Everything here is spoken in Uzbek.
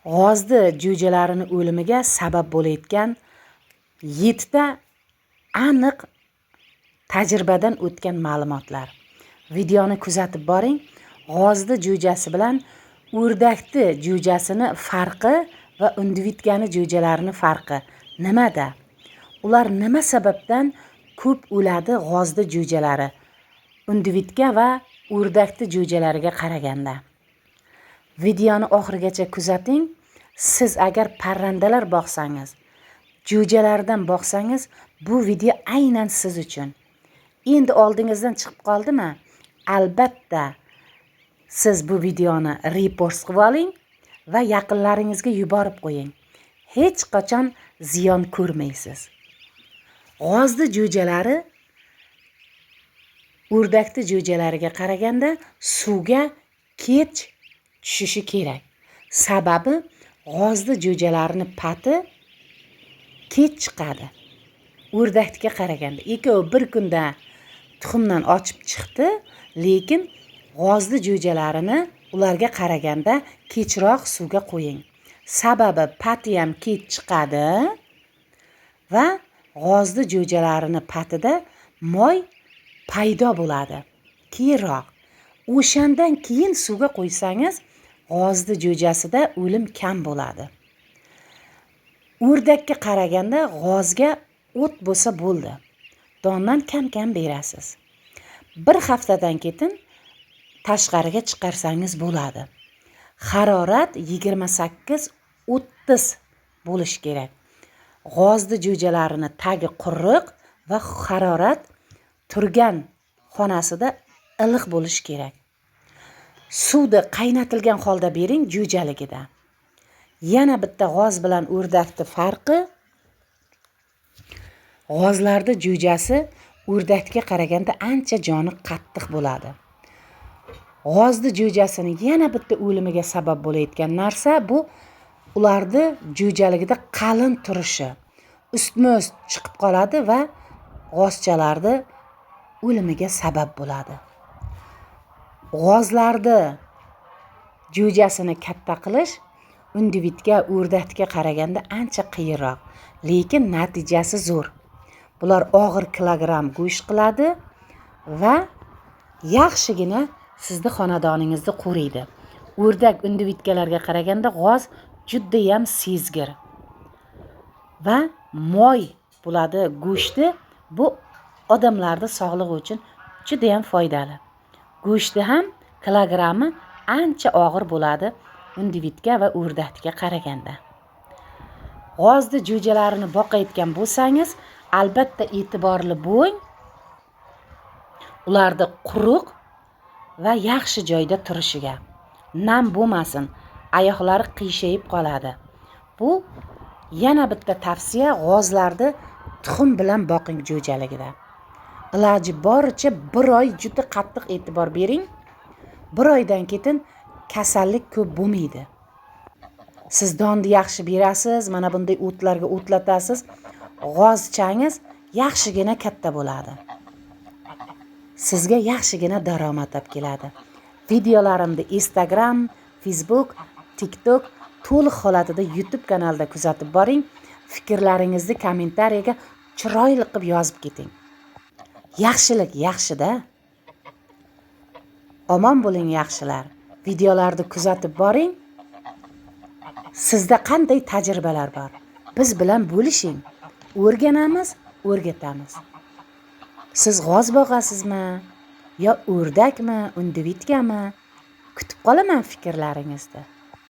G'ozni jo'jalarini o'limiga sabab bo'layotgan 7 ta aniq tajribadan o'tgan ma'lumotlar. Videoni kuzatib boring. G'ozni jo'jasi bilan o'rdakni jo'jasini farqi va undivitkani jo'jalarini farqi nimada? Ular nima sababdan ko'p o'ladi g'ozni jo'jalari undivitka va o'rdakni jo'jalariga qaraganda? Videoni oxirigacha kuzating. Siz agar parrandalar boqsangiz, jo'jalardan boqsangiz, bu video aynan siz uchun. Endi oldingizdan chiqib qoldimi? Albatta siz bu videoni repost qilib oling va yaqinlaringizga yuborib qo'ying. Hech qachon ziyon ko'rmaysiz. G'ozni jo'jalari o'rdakni jo'jalariga qaraganda suvga kech tushishi kerak. Sababi g'ozni jo'jalarini pati kech chiqadi. O'rdaknikiga qaraganda ikkovi bir kunda tuxumdan ochib chiqdi, lekin g'ozni jo'jalarini ularga qaraganda kechroq suvga qo'ying. Sababi pati ham kech chiqadi va g'ozni jo'jalarini patida moy paydo bo'ladi keyinroq. O'shandan keyin suvga qo'ysangiz, g'ozni jo'jasida o'lim kam bo'ladi. O'rdakka qaraganda g'ozga o't bo'lsa bo'ldi. Dondan kam-kam berasiz. Bir haftadan keyin tashqariga chiqarsangiz bo'ladi. Harorat 28-30 bo'lishi kerak. G'ozni jo'jalarini tagi quruq va harorat turgan xonasida iliq bo'lishi kerak. Suvni qaynatilgan holda bering jo'jaligida. Yana bitta g'oz bilan o'rdakni farqi, g'ozlarni jo'jasi o'rdakga qaraganda ancha joni qattiq bo'ladi. G'ozni jo'jasini yana bitta o'limiga sabab bo'layotgan narsa bu ularni jo'jaligida qalin turishi. Ustma-ust chiqib qoladi va g'ozchalarni o'limiga sabab bo'ladi. G'ozlarni jo'jasini katta qilish undivitka, o'rdakka qaraganda ancha qiyinroq, lekin natijasi zo'r. Bular og'ir kilogramm go'sht qiladi va yaxshigina sizni xonadoningizni qo'riydi. O'rdak undivitkalarga qaraganda g'oz judayam sezgir va moy bo'ladi go'shti. Bu odamlarni sog'lig'i uchun judayam foydali. Go'shti ham kilogrammi ancha og'ir bo'ladi undivitka va o'rdakka qaraganda. G'ozni jo'jalarini boqayotgan bo'lsangiz, albatta e'tiborli bo'ling. Ularni quruq va yaxshi joyda turishiga. Nam bo'lmasin, oyoqlari qiyshayib qoladi. Bu yana bitta tavsiya, g'ozlarni tuxum bilan boqing jo'jaligida. Iloji boricha bir oy juda qattiq e'tibor bering. Bir oydan keyin kasallik ko'p bo'lmaydi. Siz donni yaxshi berasiz, mana bunday o'tlarga o'tlatasiz, g'ozchangiz yaxshigina katta bo'ladi. Sizga yaxshigina daromad olib keladi. Videolarimni Instagram, Facebook, TikTok to'liq holatida YouTube kanalida kuzatib boring. Fikrlaringizni kommentariyaga chiroyli qilib yozib keting. Yaxshilik yaxshida. Omon bo'ling yaxshilar. Videolarni kuzatib boring. Sizda qanday tajribalar bor? Biz bilan bo'lishing. O'rganamiz, o'rgatamiz. Siz g'oz boqasizmi? Yo o'rdakmi, undivitkami? Kutib qolaman fikrlaringizni.